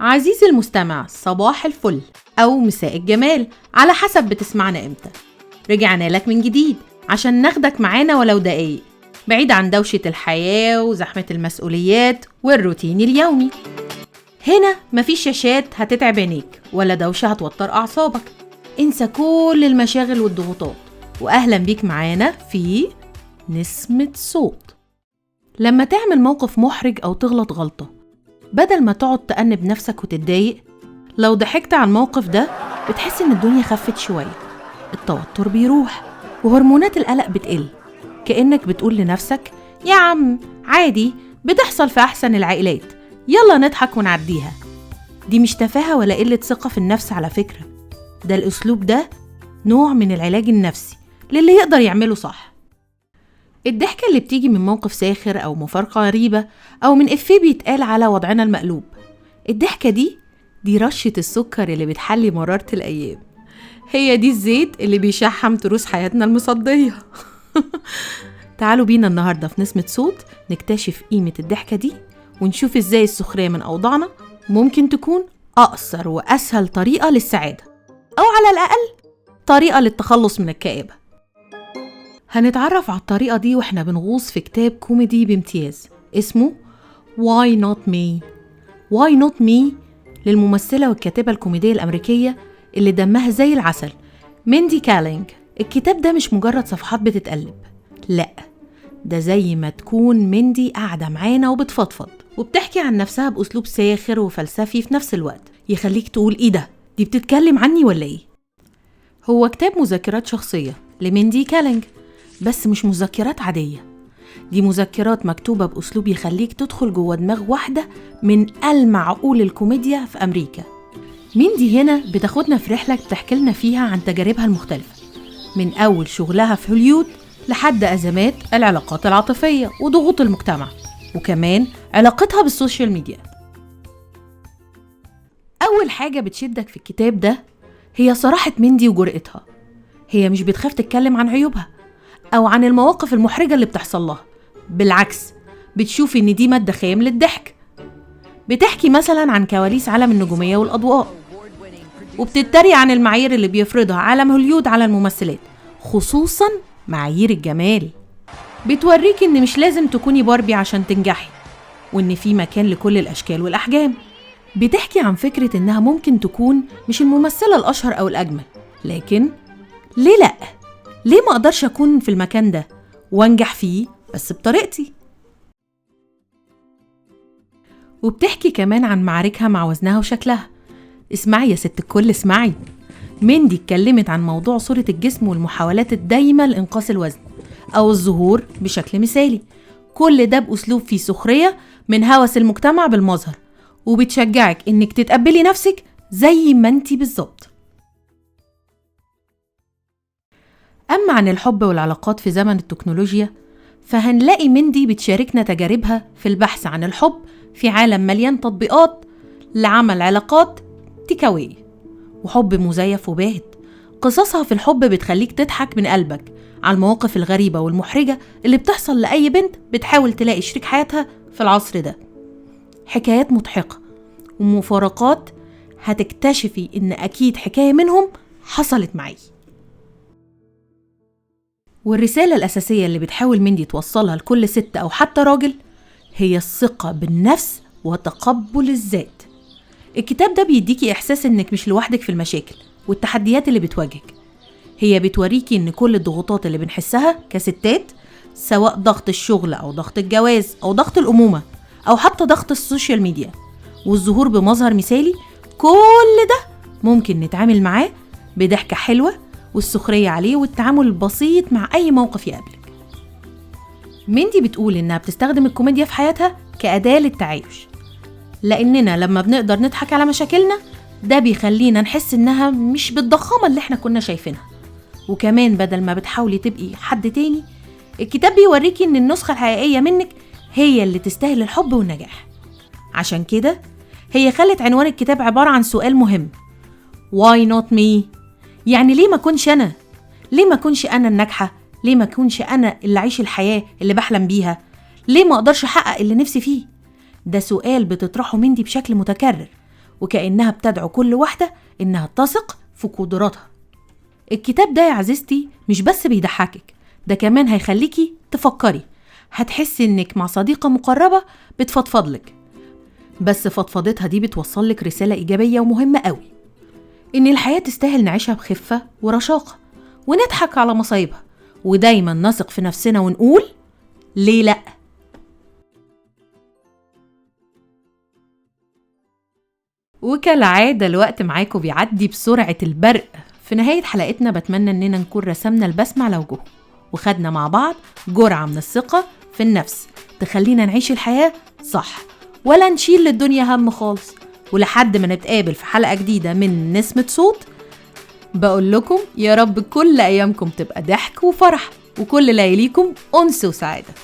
عزيزي المستمع، صباح الفل أو مساء الجمال على حسب بتسمعنا إمتى. رجعنا لك من جديد عشان ناخدك معانا ولو دقايق بعيد عن دوشة الحياة وزحمة المسؤوليات والروتين اليومي. هنا مفيش شاشات هتتعب عينيك ولا دوشة هتوتر أعصابك. انسى كل المشاغل والضغوطات، وأهلا بيك معانا في نسمة صوت. لما تعمل موقف محرج أو تغلط غلطة، بدل ما تقعد تأنب نفسك وتتضايق، لو ضحكت على الموقف ده بتحس إن الدنيا خفت شوية، التوتر بيروح وهرمونات القلق بتقل. كأنك بتقول لنفسك يا عم عادي، بتحصل في أحسن العائلات، يلا نضحك ونعديها. دي مش تفاهة ولا قلة ثقة في النفس على فكرة، ده الأسلوب ده نوع من العلاج النفسي للي يقدر يعمله صح. الضحكة اللي بتيجي من موقف ساخر أو مفارقة غريبة أو من إفيه بيتقال على وضعنا المقلوب، الضحكة دي رشة السكر اللي بتحلي مرارة الأيام، هي دي الزيت اللي بيشحم تروس حياتنا المصدية. تعالوا بينا النهاردة في نسمة صوت نكتشف قيمة الضحكة دي، ونشوف إزاي السخرية من أوضاعنا ممكن تكون أقصر وأسهل طريقة للسعادة، أو على الأقل طريقة للتخلص من الكآبة. هنتعرف على الطريقة دي وإحنا بنغوص في كتاب كوميدي بامتياز اسمه Why Not Me. Why Not Me للممثلة والكاتبة الكوميدية الأمريكية اللي دمها زي العسل، ميندي كالينج. الكتاب ده مش مجرد صفحات بتتقلب، لأ، ده زي ما تكون ميندي قاعدة معانا وبتفضفض وبتحكي عن نفسها بأسلوب ساخر وفلسفي في نفس الوقت، يخليك تقول إيه ده؟ دي بتتكلم عني ولا إيه؟ هو كتاب مذكرات شخصية لميندي كالينج، بس مش مذكرات عادية، دي مذكرات مكتوبة بأسلوب يخليك تدخل جوه دماغ واحدة من ألمع عقول الكوميديا في أمريكا. ميندي هنا بتاخدنا في رحلة بتحكي لنا فيها عن تجاربها المختلفة، من أول شغلها في هوليود لحد أزمات العلاقات العاطفية وضغوط المجتمع، وكمان علاقتها بال social media. أول حاجة بتشدك في الكتاب ده هي صراحة ميندي وجرأتها. هي مش بتخاف تتكلم عن عيوبها أو عن المواقف المحرجة اللي بتحصل لها، بالعكس بتشوف إن دي مادة خام للضحك. بتحكي مثلا عن كواليس عالم النجومية والأضواء، وبتتريق عن المعايير اللي بيفرضها عالم هوليود على الممثلات، خصوصا معايير الجمال. بتوريك إن مش لازم تكوني باربي عشان تنجحي، وإن في مكان لكل الأشكال والأحجام. بتحكي عن فكرة إنها ممكن تكون مش الممثلة الأشهر أو الأجمل، لكن ليه لأ؟ ليه ما أقدرش أكون في المكان ده وأنجح فيه بس بطريقتي؟ وبتحكي كمان عن معاركها مع وزنها وشكلها. اسمعي يا ست الكل، اسمعي. ميندي اتكلمت عن موضوع صورة الجسم والمحاولات الدايمة لإنقاص الوزن أو الظهور بشكل مثالي، كل ده بأسلوب فيه سخرية من هوس المجتمع بالمظهر، وبتشجعك إنك تتقبلي نفسك زي ما انتي بالظبط. أما عن الحب والعلاقات في زمن التكنولوجيا، فهنلاقي ميندي بتشاركنا تجاربها في البحث عن الحب في عالم مليان تطبيقات لعمل علاقات تيكاوي وحب مزيف وباهت. قصصها في الحب بتخليك تضحك من قلبك على المواقف الغريبة والمحرجة اللي بتحصل لأي بنت بتحاول تلاقي شريك حياتها في العصر ده. حكايات مضحكة ومفارقات هتكتشفي إن أكيد حكاية منهم حصلت معي. والرسالة الأساسية اللي بتحاول ميندي توصلها لكل ست أو حتى راجل هي الثقة بالنفس وتقبل الذات. الكتاب ده بيديكي إحساس إنك مش لوحدك في المشاكل والتحديات اللي بتواجهك. هي بتوريكي إن كل الضغوطات اللي بنحسها كستات، سواء ضغط الشغل أو ضغط الجواز أو ضغط الأمومة أو حتى ضغط ال social media والظهور بمظهر مثالي، كل ده ممكن نتعامل معاه بضحكة حلوة والسخرية عليه والتعامل البسيط مع أي موقف يقابلك. ميندي بتقول إنها بتستخدم الكوميديا في حياتها كأداة للتعايش، لأننا لما بنقدر نضحك على مشاكلنا ده بيخلينا نحس إنها مش بالضخامة اللي احنا كنا شايفينها. وكمان بدل ما بتحاولي تبقي حد تاني، الكتاب بيوريكي إن النسخة الحقيقية منك هي اللي تستاهل الحب والنجاح. عشان كده هي خلت عنوان الكتاب عبارة عن سؤال مهم: Why not me؟ يعني ليه ما كنش أنا؟ ليه ما كنش أنا الناجحة؟ ليه ما كنش أنا اللي عايش الحياة اللي بحلم بيها؟ ليه ما أقدرش أحقق اللي نفسي فيه؟ ده سؤال بتطرحه ميندي بشكل متكرر، وكأنها بتدعو كل واحدة إنها تثق في قدراتها. الكتاب ده يا عزيزتي مش بس بيضحكك، ده كمان هيخليكي تفكري، هتحسي إنك مع صديقة مقربة بتفضفضلك، بس فضفضتها دي بتوصلك رسالة إيجابية ومهمة قوي، إن الحياة تستاهل نعيشها بخفة ورشاقة ونضحك على مصايبها، ودايما نثق في نفسنا ونقول ليه لأ. وكالعادة الوقت معاكم بيعدي بسرعة البرق. في نهاية حلقتنا بتمنى إننا نكون رسمنا البسمة على وجوهكم، وخدنا مع بعض جرعة من الثقة في النفس تخلينا نعيش الحياة صح، ولا نشيل للدنيا هم خالص. ولحد ما نتقابل في حلقة جديدة من نسمة صوت، بقول لكم يا رب كل أيامكم تبقى ضحك وفرح، وكل لياليكم أنس وسعادة.